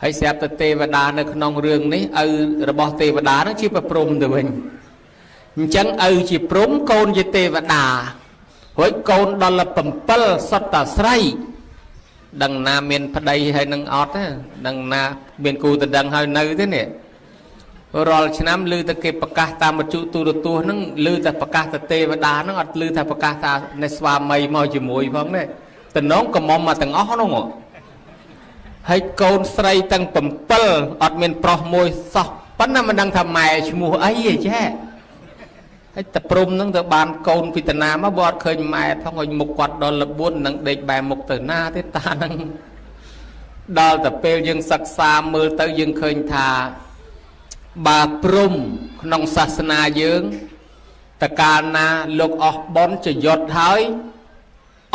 ហើយស្រាប់តែទេវតានៅក្នុងរឿងនេះឪរបស់ទេវតានឹងជាប្រព្រំទៅវិញអញ្ចឹងឪជាព្រំកូនជាទេវតារួចកូនដល់7សុទ្ធតាស្រីដឹងណាមានប្តីហើយនឹងអត់ទេដឹងណាមានគូតដឹងហើយនៅទេនេះរាល់ឆ្នាំឮតែគេប្រកាសតាមវិទ្យុទូរទស្សន៍ហ្នឹងឮតែប្រកាសតែទេវតាហ្នឹងអត់ឮថាប្រកាសថានេះស្វាមីមកជាមួយផងនេះតំណងកំមុំមកទាំងអស់ហ្នឹងហើយកូនស្រីទាំង7អត់មានប្រុសមួយសោះប៉ុន្តែមិនដឹងថាម៉ែឈ្មោះអីទេចេះហើយតែព្រំហ្នឹងទៅបានកូនពីតាណាមកបើអត់ឃើញម៉ែផងឲ្យមុខគាត់ដល់ល4នឹងដេកបែរមុខទៅណាទេតាហ្នឹងដល់តែពេលយើងសិក្សាមើលទៅយើងឃើញថាបើព្រំក្នុងសាសនាយើងតកាលណាលោកអស់បុណ្យចយុទ្ធហើយ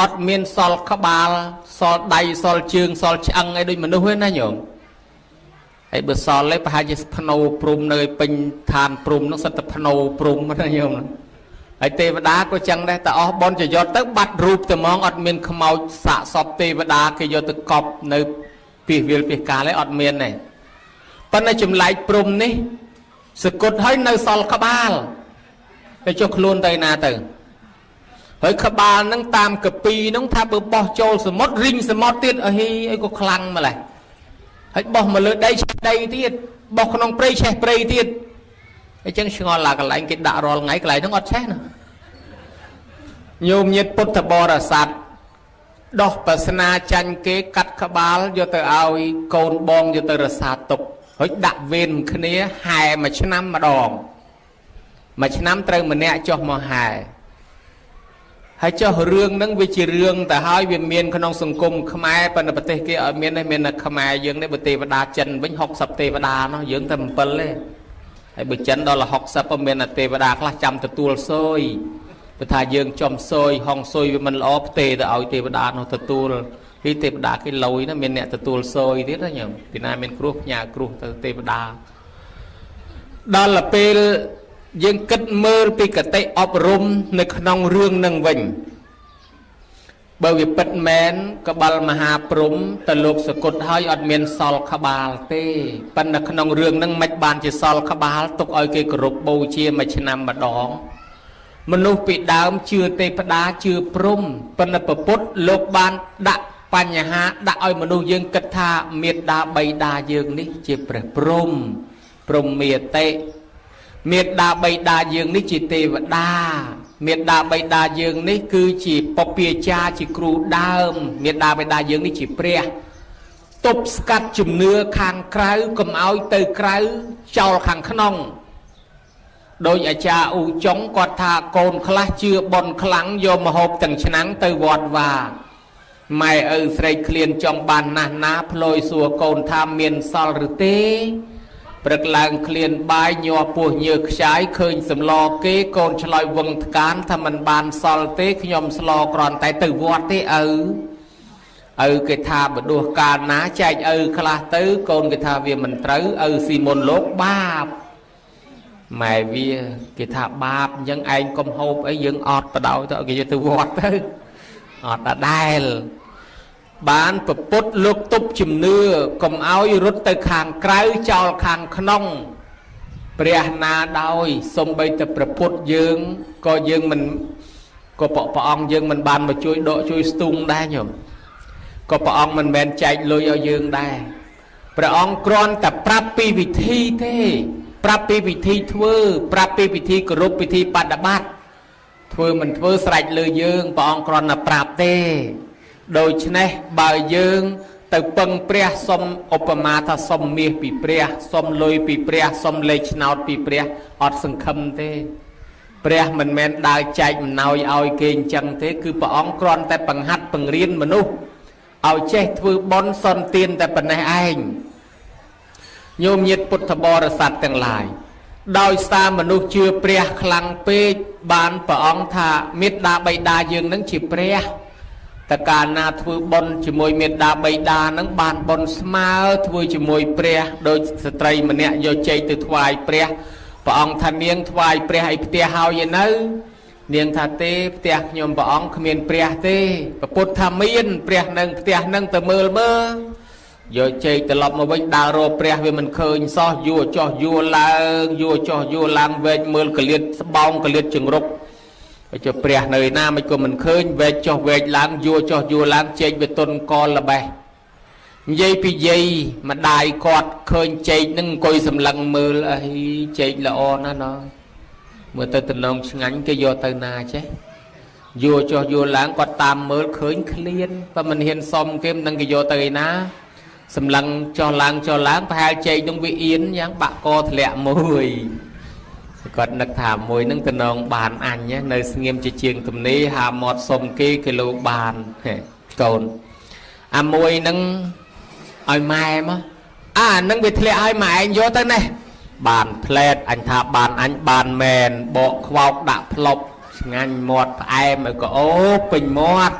អត់មានសល់ក្បាលសល់ដៃសល់ជើងសល់ឆ្អឹងអីដូចមនុស្សទេណាញោមហើយបើសល់ទេប្រហែលជាភ្នោព្រំនៅពេញឋានព្រំនោះសិតតែភ្នោព្រំណាញោមហើយទេវតាក៏ចឹងដែរតែអស់បុណ្យចយុទ្ធទៅបាត់រូបទៅហ្មងអត់មានខ្មោចសាកសពទេវតាគេយកទៅកប់នៅពីវិលពីកាលឯងអត់មានទេប៉ុន្តែចម្លែកព្រំនេះសគត់ហើយនៅសល់ក្បាលទៅចុះខ្លួនទៅណាទៅហើយក្បាលហ្នឹងតាមកពីហ្នឹងថាបើបោះចូលសមុទ្ររីងសមុទ្រទៀតអីអីក៏ខ្លាំងម្ល៉េះហើយបោះមកលើដីឆេះដីទៀតបោះក្នុងព្រៃឆេះព្រៃទៀតអញ្ចឹងឆ្ងល់ឡាកន្លែងគេដាក់រាល់ថ្ងៃកន្លែងហ្នឹងអត់ឆេះណាញោមញាតិពុទ្ធបរិស័ទដោះបាសនាចាញ់គេកាត់ក្បាលយកទៅឲ្យកូនបងយកទៅរសាទុកហើយដាក់វេនគ្នាហែមួយឆ្នាំម្ដងមួយឆ្នាំត្រូវម្នាក់ចុះមកហែហើយចុះរឿងហ្នឹងវាជារឿងទៅហើយវាមានក្នុងសង្គមខ្មែរប៉ុន្តែប្រទេសគេអត់មានទេមានតែខ្មែរយើងនេះបើទេវតាចិនវិញ60ទេវតានោះយើងតែ7ទេហើយបើចិនដល់60ក៏មានតែទេវតាខ្លះចាំទទួលសយព្រោះថាយើងចំសយហងសុយវាមិនល្អផ្ទេទៅឲ្យទេវតានោះទទួលពីទេវតាគេលយណាមានអ្នកទទួលសយទៀតណាញោមពីណាមានគ្រោះផ្ញើគ្រោះទៅទេវតាដល់ពេលយើងគិតមើលពីកតិអប់រំនៅក្នុងរឿងនឹងវិញបើវាពិតមែនក្បាលមហាព្រំទៅលោកសគត់ហើយអត់មានសល់ក្បាលទេប៉ុន្តែក្នុងរឿងនឹងមិនបានជាសល់ក្បាលទុកឲ្យគេគោរពបូជាមួយឆ្នាំម្ដងមនុស្សពីដើមជឿទេវតាជឿព្រំប៉ុន្តែពុទ្ធលោកបានដាក់បញ្ហាដាក់ឲ្យមនុស្សយើងគិតថាមេដាបៃតាយើងនេះជាព្រះព្រំព្រំមេតិមេដាបៃតាយើងនេះជាទេវតាមេដាបៃតាយើងនេះគឺជាពពាចាជាគ្រូដើមមេដាបៃតាយើងនេះជាព្រះទប់ស្កាត់ជំនឿខាងក្រៅកុំឲ្យទៅក្រៅចោលខាងក្នុងដោយអាចារ្យអ៊ូចុងគាត់ថាកូនខ្លះជឿប៉ុនខ្លាំងយកមកហូបទាំងឆ្នាំងទៅវត្តវាម៉ែឪស្រែកឃ្លានចង់បានណាស់ណាផ្លយសួរកូនថាមានសល់ឬទេព្រឹកឡើងឃ្លានបាយញ័រពោះញើខ្ចាយឃើញសម្លគេកូនឆ្លើយវឹងថ្កានថាមិនបានសល់ទេខ្ញុំស្លគ្រាន់តែទៅវត្តទេឪឪគេថាបដួសកាលណាចែកឪខ្លះទៅកូនគេថាវាមិនត្រូវឪស៊ីមុនលោកបាបម៉ែវាគេថាបាបអញ្ចឹងឯងកុំហូបអីយើងអត់បដោយទៅគេយកទៅវត្តទៅអត់ដដែលបានពពុទ្ធលោកទប់ជំនឿកុំឲ្យរត់ទៅខាងក្រៅចោលខាងក្នុងព្រះណាដោយសំបីតែព្រះពុទ្ធយើងក៏យើងមិនក៏ព្រះអង្គយើងមិនបានមកជួយដកជួយស្ទូងដែរញោមក៏ព្រះអង្គមិនមែនចែកលុយឲ្យយើងដែរព្រះអង្គគ្រាន់តែប្រាប់ពីវិធីទេប្រាប់ពីវិធីធ្វើប្រាប់ពីពិធីគោរពពិធីបដិបត្តិធ្វើមិនធ្វើស្រេចលើយើងព្រះអង្គគ្រាន់តែប្រាប់ទេដូច្នេះបើយើងទៅពឹងព្រះសុំឧបមាថាសុំមាសពីព្រះសុំលុយពីព្រះសុំលេខឆ្នោតពីព្រះអត់សង្ឃឹមទេព្រះមិនមែនដើរចែកអំណោយឲ្យគេអញ្ចឹងទេគឺព្រះអង្គគ្រាន់តែបង្ហាត់បង្រៀនមនុស្សឲ្យចេះធ្វើបុណ្យសន្ទានតែប៉ុណ្ណេះឯងញោមញាតិពុទ្ធបរិស័ទទាំងឡាយដោយសារមនុស្សជឿព្រះខ្លាំងពេកបានព្រះអង្គថាមេត្តាបិតាយើងនឹងជាព្រះតកាលណាធ្វើបុណ្យជាមួយមេត្តាបិតានឹងបានបុណ្យស្មើធ្វើជាមួយព្រះដោយស្ត្រីម្នាក់យកចេកទៅថ្វាយព្រះព្រះអង្គថានាងថ្វាយព្រះឲ្យផ្ទះហើយឯនៅនាងថាទេផ្ទះខ្ញុំព្រះអង្គគ្មានព្រះទេព្រះពុទ្ធថាមានព្រះនឹងផ្ទះនឹងទៅមើលមើល យកចេកត្រឡប់មកវិញដើររកព្រះវាមិនឃើញសោះយួរចុះយួរឡើងយួរចុះយួរឡើងវែកមើលកលៀតស្បោងកលៀតចង្រុកចុះព្រះនៅឯណាមិនក៏មិនឃើញវែកចុះវែកឡើងយួរចុះយួរឡើងចេកវាទុនកល្បេះនិយាយពីយាយម្ដាយគាត់ឃើញចេកនឹងអង្គុយសម្លឹងមើលអីចេកល្អណាស់ណមើលទៅតំណងឆ្ងាញ់គេយកទៅណាចេះយួរចុះយួរឡើងគាត់តាមមើលឃើញឃ្លានបើមិនហ៊ានសុំគេមិនដឹងគេយកទៅឯណាសម្លឹងចុះឡើងចុះឡើងប្រហែលចេកនឹងវាអៀនយ៉ាងបាក់កធ្លាក់មួយគាត់នឹកថាមួយនឹងតំណងបានអញនៅស្ងៀមជាជាងទំនេរហាមាត់សុំគេគីឡូបានកូនអាមួយនឹងឲ្យម៉ែមកអានឹងវាធ្លាក់ឲ្យម៉ែឯងយកទៅនេះបានផ្លែតអញថាបានអញបានមែនបកខ្វោកដាក់ផ្លប់ឆ្ងាញ់មាត់ផ្អែមឲ្យក៏អូពេញមាត់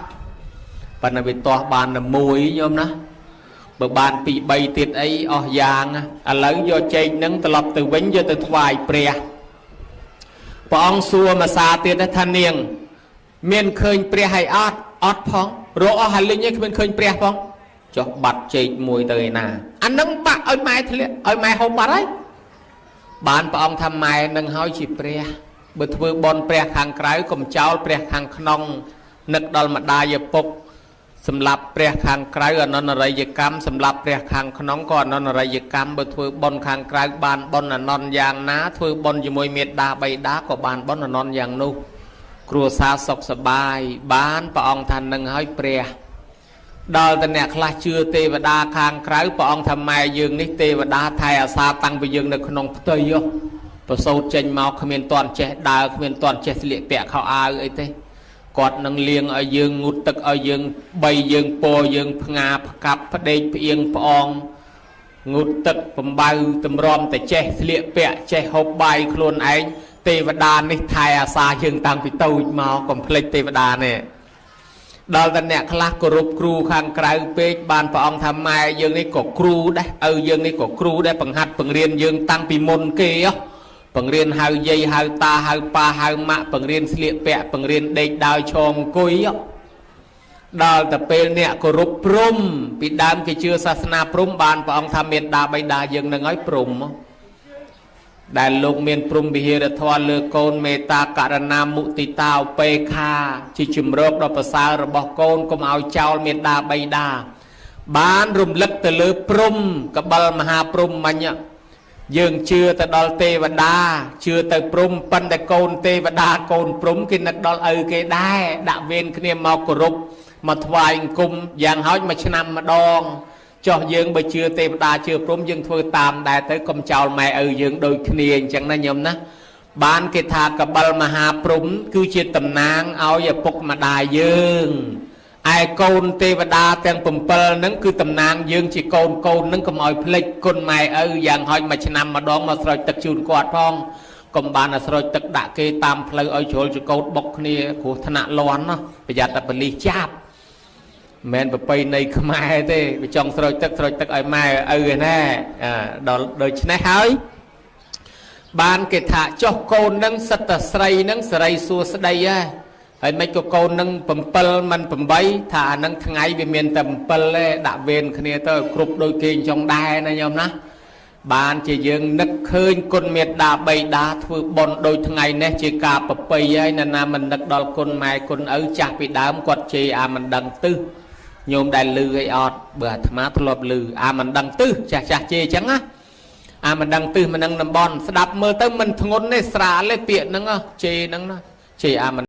ប៉ុន្តែវាទាស់បានតែមួយញោមណាបើបាន2 3ទៀតអីអស់យ៉ាងឥឡូវយកចេកនឹងត្រឡប់ទៅវិញយកទៅថ្វាយព្រះព្រះអង្គសួរមួយសាទៀតថានាងមានឃើញព្រះហើយអត់អត់ផងរកអស់ហើយលិញឯងគ្មានឃើញព្រះផងចុះបាត់ចេកមួយទៅឯណាអានឹងបាក់ឲ្យម៉ែធ្លាក់ឲ្យម៉ែហូបបាត់ហើយបានព្រះអង្គថាម៉ែនឹងហើយជាព្រះបើធ្វើបន់ព្រះខាងក្រៅកុំចោលព្រះខាងក្នុងនឹកដល់ម្ដាយឪពុកសម្រាប់ព្រះខាងក្រៅអនន្តរិយកម្មសម្រាប់ព្រះខាងក្នុងក៏អនន្តរិយកម្មបើធ្វើបន់ខាងក្រៅបានបន់អនន្តយ៉ាងណាធ្វើបន់ជាមួយមេដាបៃតាក៏បានបន់អនន្តយ៉ាងនោះគ្រួសារសុខសប្បាយបានព្រះអង្គថានឹងហើយព្រះដល់តែអ្នកខ្លះជឿទេវតាខាងក្រៅព្រះអង្គថាម៉ែយើងនេះទេវតាថែអាសាតាំងពីយើងនៅក្នុងផ្ទៃប្រសូតចេញមកគ្មានតន់ចេះដើរគ្មានតន់ចេះស្លៀកពាក់ខោអាវអីទេគាត់នឹងលៀងឲ្យយើងងូតទឹកឲ្យយើងបីយើងពរយើងផ្ងាផ្កាប់ផ្ដេកផ្អៀងផ្អងងូតទឹកបំបៅតម្រាំតែចេះស្លៀកពាក់ចេះហូបបាយខ្លួនឯងទេវតានេះថែអាសាយើងតាំងពីតូចមកកុំភ្លេចទេវតានេះដល់តែអ្នកខ្លះគោរពគ្រូខាងក្រៅពេកបានព្រះអង្គថាម៉ែយើងនេះក៏គ្រូដែរឪយើងនេះក៏គ្រូដែរបង្ហាត់បង្រៀនយើងតាំងពីមុនគេបង្រៀនហៅយាយហៅតាហៅប៉ាហៅម៉ាក់បង្រៀនស្លៀកពាក់បង្រៀនដេកដើរឈរអង្គុយដល់តែពេលអ្នកគោរពព្រំពីដើមគេជឿសាសនាព្រំបានព្រះអង្គថាមេដាបៃតាយើងនឹងឲ្យព្រំដែលលោកមានព្រំវិហារធម៌លើកូនមេត្តាករណាមុទិតាឧបេក្ខាជាជំរកដ៏ប្រសើររបស់កូនកុំឲ្យចោលមេដាបៃតាបានរំលឹកទៅលើព្រំកបិលមហាព្រំមិញយើងជឿទៅដល់ទេវតាជឿទៅព្រំប៉ុន្តែកូនទេវតាកូនព្រំគេនឹកដល់ឪគេដែរដាក់វេនគ្នាមកគោរពមកថ្វាយអង្គមយ៉ាងហោចមួយឆ្នាំម្ដងចុះយើងបើជឿទេវតាជឿព្រំយើងធ្វើតាមដែរទៅកុំចោលម៉ែឪយើងដូចគ្នាអញ្ចឹងណាញោមណាបានគេថាកបិលមហាព្រំគឺជាតំណាងឲ្យឪពុកម្ដាយយើងឯកូនទេវតាទាំង7ហ្នឹងគឺតំណាងយើងជាកូនកូនហ្នឹងកុំឲ្យភ្លេចគុណម៉ែឪយ៉ាងហោចមួយឆ្នាំម្ដងមកស្រោចទឹកជូនគាត់ផងកុំបានស្រោចទឹកដាក់គេតាមផ្លូវឲ្យជ្រុលចកោតបុកគ្នាគ្រោះថ្នាក់លាន់ណាប្រយ័ត្នតែប៉ូលីសចាប់មិនប្រពៃណីខ្មែរទេវាចង់ស្រោចទឹកស្រោចទឹកឲ្យម៉ែឪឯណាដល់ដូច្នេះហើយបានគេថាចុះកូននឹងសិតតែស្រីនឹងសេរីសួស្ដីហ៎ហើយមិនក៏កូននឹង7មិន8ថាអានឹងថ្ងៃវាមានតែ7ទេដាក់វេនគ្នាទៅគ្រប់ដូចគេអញ្ចឹងដែរណាញោមណាបានជាយើងនឹកឃើញគុណមេដាបៃតាធ្វើបុណ្យដូចថ្ងៃនេះជាការប្រពៃហើយណាណាមិននឹកដល់គុណម៉ែគុណឪចាស់ពីដើមគាត់ជេរអាមិនដឹងទឹះញោមដែលលឺអីអត់បើអាត្មាធ្លាប់លឺអាមិនដឹងទឹះចាស់ចាស់ជេរអញ្ចឹងណាអាមិនដឹងទឹះមិនដឹងតំបន់ស្ដាប់មើលទៅមិនធ្ងន់ទេស្រាលទេពាក្យហ្នឹងជេរហ្នឹងណាជេរអាមិន